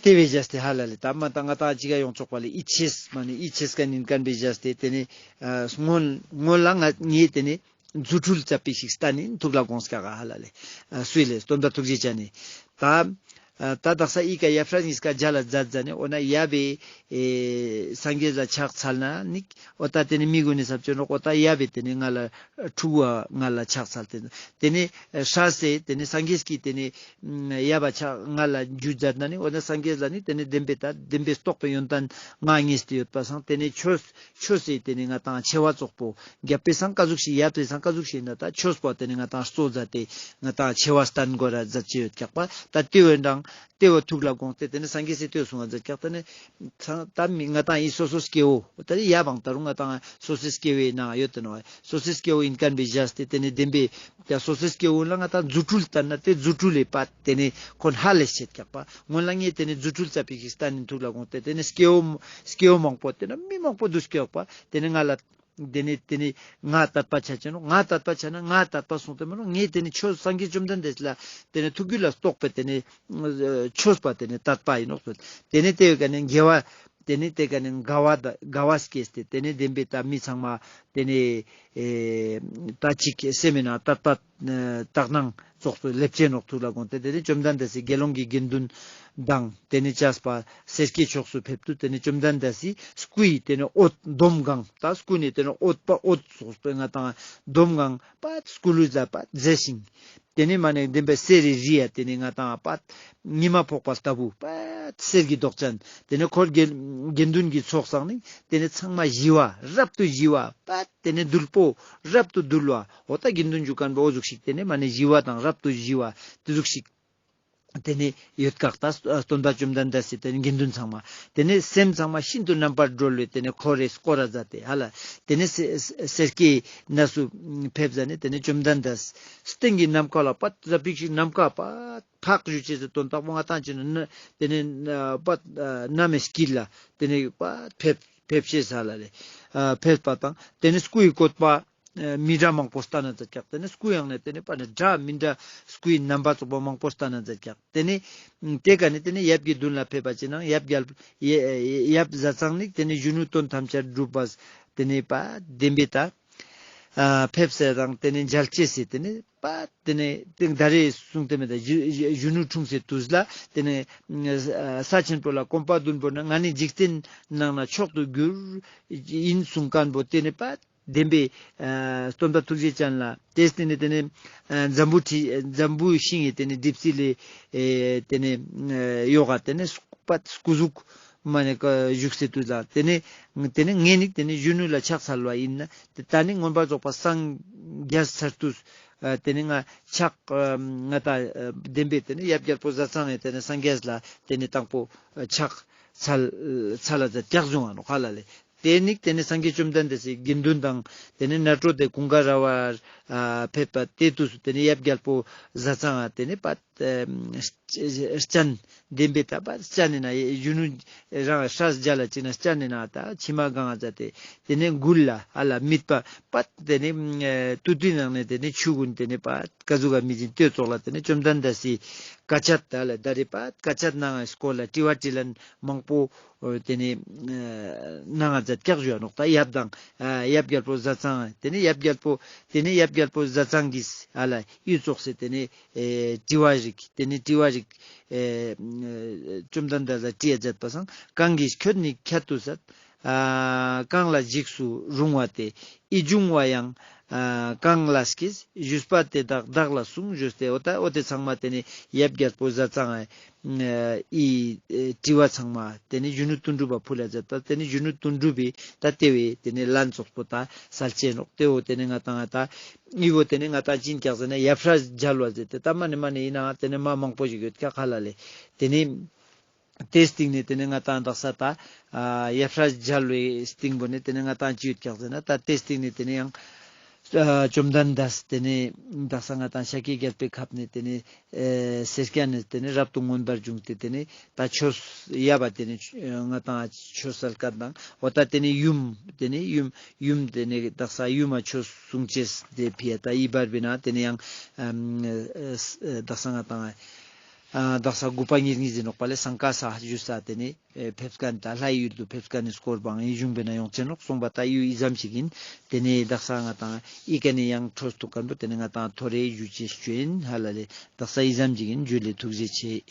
ཏེ་བེ་ཇས་ཏེ་ཧ་ལ་ལེ་ད་མ་ཏང་ང་ཏང་ཅིག་ག་ཡོང་ཆོག་པ་ལེ་ཡིད་ཆེས་མ་ནེ་ཡིད་ཆེས་ཁན་ཨིན་ཁན་བེ་ཇས་ཏེ་ཏེ་ནེ་ཨ་སྔོན་སྔོན་ལ་ང་ངས་ཏེ་ནེ་རྫུ་འཕྲུལ་རྩ་བའི་ཞིག་སྟན་ནི་ཐུགས་ལ་དགོངས་ཀྱག་ག་ཧ་ལ་ལེ། ཨ་སུའི་ལེ་སྟོན་པ་ཐུགས་རྗེ་ཅན་ནི། ད་ཨ་ད་དག་ས་ཨི་ཀ་ཡབ་སྲས་གཉིས་ཀ་མཇལ་ལ་མཛད་མཛད་ནི་འོ་ན་ཡབ་བི་ཨེ་སངས་རྒྱས་ལ་ཕྱག་འཚལ་ན་ནི་འོ་ད་ཏེ་ནེ་མི་གུན་ནི་ས་བཅོས་ནོག་འོ་ད་ཡབ་བི་ཏེ་ནེ་ང་ལ་ཕྲུ་གུ་ང་ལ་ཕྱག་འཚལ་ཏེ་ཏེ་ནེ་ཨ་སྲས་སི་ཏེ་ནེ་སངས་རྒྱས་ཀྱི་ཏེ་ནེ་ཡབ་བ་ཕྱག་ང་ལ་རྒྱུ་མཛད་ན་ནི་འོ་ན་སངས་རྒྱས་ལ་ནི་ཏེ་ནེ་བདེན་པའི་ད་བདེན་པའི་རྟོགས་པའི་ཡོན་ཏན་ང་ངེས་ཏེ་ཡོད་པ་སང་ཏེ་ནེ་ཆོས་ཆོས་སི་ཏེ་ནེ་ང་ཏང་ཆེ་བ་ཙོག་པོ་རྒྱབ་པའི་སང་ཀ་ཟུག་ཤིག་ཡབ་པའི་སང་ཀ་ཟུག་ཤིག་ན་ད་ཆོས་པོ་ཏེ་ནེ་ང་ཏང་གཙོ་མཛད་དེ་ང་ཏང་ཆེ་བ་སྟན་དགོས་ར་མཛད་ཅེས་ཡོད་ཀྱག་པ་ད་ཏེ་བོ་འདྲ་ཏེ་བོ་ཐུགས་ལ་དགོངས་ཏེ་ཏེ་ནེ་སངས་རྒྱས་སི་ཏེ་བོ་གསུང་བ་མཛད་ཀྱག་ཏེ་ནེ་ཚང་ད་མི་ང་ཏང་ཨི་སོ་སོ་སྐྱེ་བོ་ད་ཡབ་བང་ད་རུང་ང་ཏང་སོ་སོའི་སྐྱེ་བོའི་ནང་ཡོད་དེ་ནོག་སོ་སོའི་སྐྱེ་བོ་ཨིན་ཁན་བེ་ཇས་ཏེ་ཏེ་ནེ་བདེན་པའི་ཡ་སོ་སོའི་སྐྱེ་བོ་ལ་ང་ཏང་རྫུ་འཕྲུལ་སྟན་ན་ཏེ་རྫུ་འཕྲུལ་ལེ་པ་ཏེ་ནེ་ཁོང་ཧ་ལས་ཤེས་ཀྱག་པ་སྔོན་ལ་ངས་ཏེ་ནེ་རྫུ་འཕྲུལ་རྩ་བའི་ཞིག་སྟན་ནི་ཐུགས་ལ་དགོངས་ཏེ་ཏེ་ནེ་སྐྱེ་བོ་སྐྱེ་བོ་མང་པོ་ཏེ་ནེ་མི་མང་པོ་འདུས་ཀྱག་པ་ཏེ་ནེ་ང་ལ་ཏེ་ནེ་ཏེ་ནེ་ང་དད་པ་ཆ་ཅེས་ནོག་ང་དད་པ་ཆ་ན་ང་དད་པ་སོང་སྟེ་མ་ནོག་ངས་ཏེ་ནེ་ཆོས་སངས་རྒྱས་བཅོམ་ལྡན་འདས་ལ་ཏེ་ནེ་ཐུགས་རྒྱུད་ལ་རྟོགས་པའི་ཏེ་ནེ་ཆོས་པ་ཏེ་ནེ་དད་པ་ཨིན་ནོག་ཏེ་ནེ་ཏེ་བོའི་ཀ་ནེ་དགེ་བ་ ཏེ་ནེ་ཏེ་ཀ་ནེ་དགའ་བ་ད་དགའ་བ་སྐྱེས་ཏེ་ཏེ་ནེ་བདེན་པའི་ད་མི་ཚང་མ་ཏེ་ནེ་ཨེ་ད་ཅིག་སེམས་མེད་ན་ད་ད་དག་སྣང་ཙོགས་པོ་ལེབ་ཅེས་ནོག་ཐུགས་ལ་དགོངས་ཏེ་ཏེ་ནེ་བཅོམ་ལྡན་འདས་སི་དགེ་སློང་གི་དགེ་འདུན་དང་ཏེ་ནེ་བཅས་པ་སེར་སྐྱའི་ཕྱོགས་སུ་ཕེབས་དུས་ཏེ་ནེ་བཅོམ་ལྡན་འདས་སི་སྐུའི་ཏེ་ནེ་འོད་འདོམ་གང་ད་སྐུ་ནེ་ཏེ་ནེ་འོད་པ་འོད་ཙོགས་པོ་ང་དང་འདོམ་གང་པ་སྐུ་ལུས་ལ་པ་མཛེས་ཤིང་། ཏེ་ནེ་མ་ནེ་བདེན་པའི་གསེར་རི་རི་ཡ་ཏེ་ནེ་ང་དང་པ་ཉི་མ་ཕོག་པ་ལྟ་བུ་པ་གསེར་གྱི་མདོག་ཅན། ཏེ་ནེ་འཁོར་དགེ་དགེ་འདུན་གྱི་ཚོགས་བསགས་ནེ་ཏེ་ནེ་ཚང་མ་ཞི་བ་རབ་ཏུ་ཞི་བ་པ་ཏེ་ནེ་དུལ་པོ་རབ་ཏུ་དུལ་བ་འོ་ད་དགེ་འདུན་ཞུ་མཁན་པོ་འོ་ཟུག་ཞིག་ཏེ་ནེ་མ་ནེ་ཞི་བ་དང་རབ་ཏུ་ཞི་བ་ཏེ་ཟུག་ཞིག་ཏེ་ནེ་ཡོད་ཀྱག་ད་སྟོན་པ་བཅོམ་ལྡན་འདས་སི་ཏེ་ནེ་དགེ་འདུན་ཚང་མ་ཏེ་ནེ་སེམས་ཚང་མ་ཤིན་ཏུ་རྣམ་པར་གྲོལ་བའི་ཏེ་ནེ་འཁོར་རེ་བསྐོར་ར་མཛད་དེ་ཧ་ལ་ཏེ་ནེ་སེ་སེ་སེར་སྐྱའི་གནས་སུ་ཕེབས་ཟ་ནེ་ཏེ་ནེ་བཅོམ་ལྡན་འདས་སྟེང་གི་ནམ་མཁའ་ལ་པ་ཟ་པིག་ཤིག་ནམ་མཁའ་པ་ཕག་ཞུ་ཅེས་སི་དོན་དག་པོ་ང་དང་ཅི་ན་ཏེ་ནེ་པ་གནམ་མེ་དཀྱིལ་ལ་ཏེ་ནེ་པ་ཕེབས་ཕེབས་ཤེས་ཧ་ལ་ལེ་ཕེབས་པ་དང་ཏེ་ནེ་སྐུའི་བཀོད་པ། མི་འདྲ་མང་པོ་བསྟན་ན་མཛད་ཀྱག་ཏེ་ནེ་སྐུ་ཡང་ནེ་ཏེ་ནེ་པ་ནེ་འདྲ་མི་འདྲ་སྐུའི་རྣམ་པ་ཙོགས་པོ་མང་པོ་བསྟན་ན་མཛད་ཀྱག་ཏེ་ནེ་ཏེ་ཀ་ནེ་ཏེ་ནེ་ཡབ་ཀྱི་མདུན་ལ་ཕེབས་པ་ཅི་ནང་ཡབ་རྒྱལ་ཡབ་ཟས་གཙང་ནི་ཏེ་ནེ་གཞོན་ནུ་དོན་ཐམས་ཅད་གྲུབ་པ་ཏེ་ནེ་པ་བདེན་པའི་ད་ཕེབས་སེ་དང་ཏེ་ནེ་མཇལ་ཅེས་སི་ཏེ་ནེ་པ་ཏེ་ནེ་ཏེ་ད་རེ་གསུངས་ཏེ་མེད་ད་གཞོན་ནུ་འཁྲུངས་སེ་དུས་ལ་ཏེ་ནེ་ས་ཆེན་པོ་ལ་གོམ་པ་བདུན་བོར་ན་ང་ནི་འཇིག་རྟེན་ནང་ན་མཆོག་ཏུ་གྱུར་ཡིན་གསུངས་མཁན་པོ་ཏེ་ནེ་པ། བདེན་པའི་སྟོན་པ་ཐུགས་རྗེ་ཅན་ལ་ཏེ་སྟེང་ནེ་ཏེ་ནེ་འཛམ་བུ་ཁྲི་འཛམ་བུ་ཤིང་ངི་ཏེ་ནེ་གྲིབ་བསིལ་ལེ་ཏེ་ནེ་ཡོག་ག་ཏེ་ནེ་པ་སྐུ་གཟུགས་མ་ནེ་བཞུགས་སེ་དུས་ལ་ཏེ་ནེ་ཏེ་ནེ་ངས་ནི་ཏེ་ནེ་གཞོན་ནུ་ལ་ཕྱག་འཚལ་བ་ཡིན་ན་ཏེ་ད་ནི་མངོན་པར་རྫོགས་པ་སངས་རྒྱས་ཚར་དུས་ཏེ་ནེ་ང་ཕྱག་ང་ད་བདེན་པའི་ཏེ་ནེ་ཡབ་རྒྱལ་པོ་ཟས་གཙང་ངི་ཏེ་ནེ་སངས་རྒྱས་ལ་ཏེ་ནེ་དང་པོ་ཕྱག་འཚལ་འཚལ་ལ་ཛད་ཀྱག་བཟུང་ང་ནོག་ཧ་ལ་ལེ། ཏེ་ནེ་ཏེ་ནེ་སངས་རྒྱས་བཅོམ་ལྡན་འདས་སི་དགེ་འདུན་དང་ཏེ་ནེ་ནཱ་ཊོ་ཏེ་ཀུན་དགའ་ར་བར་ཕེབས་པ་ཏེ་དུས་སུ་ཏེ་ནེ་ཡབ་རྒྱལ་པོ་ཟས་གཙང་ང་ཏེ་ནེ་པ་སྤྱན་བདེན་པའི་ད་པ་སྤྱན་ནི་ན་གཞོན་ནུ་རང་སྲས་མཇལ་ལ་ཅིག་ན་སྤྱན་ནི་ན་ད་མཆི་མ་གང་ང་ཛད་དེ་ཏེ་ནེ་མགུལ་ལ་ཧ་ལ་མིད་པ་པ་ཏེ་ནེ་ཏུ་ཏུའི་ནང་ནེ་ཏེ་ནེ་ཆུ་གུན་ཏེ་ནེ་པ་ཀ་ཟུག་ག་མི་ཅིན་ལྟོས་ཙོགས་ལ་ཏེ་ནེ་བཅོམ་ལྡན་འདས་སི་བཀའ་ཆད་ད་ལ་ད་རེ་པ་བཀའ་ཆད་ནང་ང་སྐོར་ལ་དྲི་བ་དྲིས་ལན་མང་པོ་ཏེ་ནེ་ནང་ང་ཛད་ཀྱག་ཞུ་ཡ་ནོག་ད་ཡབ་དང་ཡབ་རྒྱལ་པོ་ཟས་གཙང་ཏེ་ནེ་ཡབ་རྒྱལ་པོ་ཏེ་ནེ་ཡབ་རྒྱལ་པོ་ཟས་གཙང་གིས་ཨ་ལ་ཡུལ་ཙོགས་སེ་ཏེ་ནེ་དྲི་བ་རིགས་ཏེ་ནེ་དྲི་བ་རིགས་བཅོམ་ལྡན་འདས་ལ་དྲི་ཡ་ཛད་པ་སང་གང་གིས་ཁྱོད་ནི་ཁྱད་དུ་བསད། གང་ལ་འཇིགས་སུ་རུང་བ་སྟེ། ཡིད་འབྱུང་བ་ཡང་གང་ལ་སྐྱེས། ཞུས་པ་དེ་དག་བདག་ལ་གསུངས། ཞུས་ཏེ་འོ་ད་འོ་ཏེ་ཚང་མ་ཏེ་ནེ་ཡབ་རྒྱལ་པོ་ཟས་གཙང་ཨི་དྲི་བ་ཚང་མ་ཏེ་ནེ་གཞོན་ནུ་དོན་གྲུབ་པ་ཕུལ་ལ་ཛད་པ་ཏེ་ནེ་གཞོན་ནུ་དོན་གྲུབ་པའི་ད་ཏེ་བོའི་ཏེ་ནེ་ལན་ཙོགས་པོ་ད་སལ་ཅེས་ནོག་ཏེ་བོ་ཏེ་ནེ་ང་དང་ད་ཨི་བོ་ཏེ་ནེ་ང་དང་ཅི་ཨིན་ཀྱག་ཟེར་ན་ཡབ་སྲས་མཇལ་བ་ཟེར་ཏེ་ད་མ་ནེ་མ་ནེ་ཨིན་ནའང་ཏེ་ནེ་མ་མང་པོ་ཞིག་ཡོད་ཀྱག་ཧ་ལ་ལེ། ཏེ་ནེ་ཏེའི་སྟིང་ནེ་ཏེ་ནེ་ང་དང་དག་ས་ད་ཡབ་སྲས་མཇལ་བའི་སྟིང་པོ་ནེ་ཏེ་ནེ་ང་དང་ཅི་ཡོད་ཀྱག་ཟེར་ན་ད་ཏེའི་སྟིང་ནེ་ཏེ་ནེ་ཡང་བཅོམ་ལྡན་འདས་ཏེ་ནེ་དག་ས་ང་དང་ཤཱཀྱའི་རྒྱལ་པོའི་ཁབ་ནེ་ཏེ་ནེ་སེར་སྐྱ་ནེ་ཏེ་ནེ་རབ་ཏུ་མངོན་པར་བྱུང་སྟེ་ཏེ་ནེ་ད་ཆོས་ཡབ་བ་ཏེ་ནེ་ང་དང་ཆོས་སལ་ཀ་དང་འོ་ད་ཏེ་ནེ་ཡུམ་ཏེ་ནེ་ཡུམ་ཡུམ་ཏེ་ནེ་དག་ས་ཡུམ་མ་ཆོས་གསུང་ཅེས་ཏེ་ཕི་ཡ་ད་ཨི་བར་བི་ན་ཏེ་ནེ་ཡང་དག་ས་ང་དང་ཨ་དག་ས་དགུ་པ་ཉེར་གཉིས་ཟེར་ནོག་པ་ལེ་སང་ཀ་ས་ཞུ་ས་ཏེ་ནེ་ཨེ་ཕེབས་ཁན་ད་ལྷའི་ཡུལ་དུ་ཕེབས་ཁན་ནི་སྐོར་བང་ཨིན་གཞུང་པའི་ནང་ཡོང་ཅེས་ནོག་སོང་པ་ད་ཡུ་ཨི་ཙམ་ཞིག་ཨིན། ཏེ་ནེ་དག་ས་ང་དང་ཨི་ཀ་ནེ་ཡང་འཕྲོས་ཐུག་ཁན་པོ་ཏེ་ནེ་ང་དང་ཐོ་རེ་ཞུ་ཅེས་ཅོ་ཨིན་ཧ་ལ་ལེ། དག་ས་ཨི་ཙམ་ཞིག་ཨིན། ཇུ་ལེ། ཐུགས་རྗེ་ཆེ།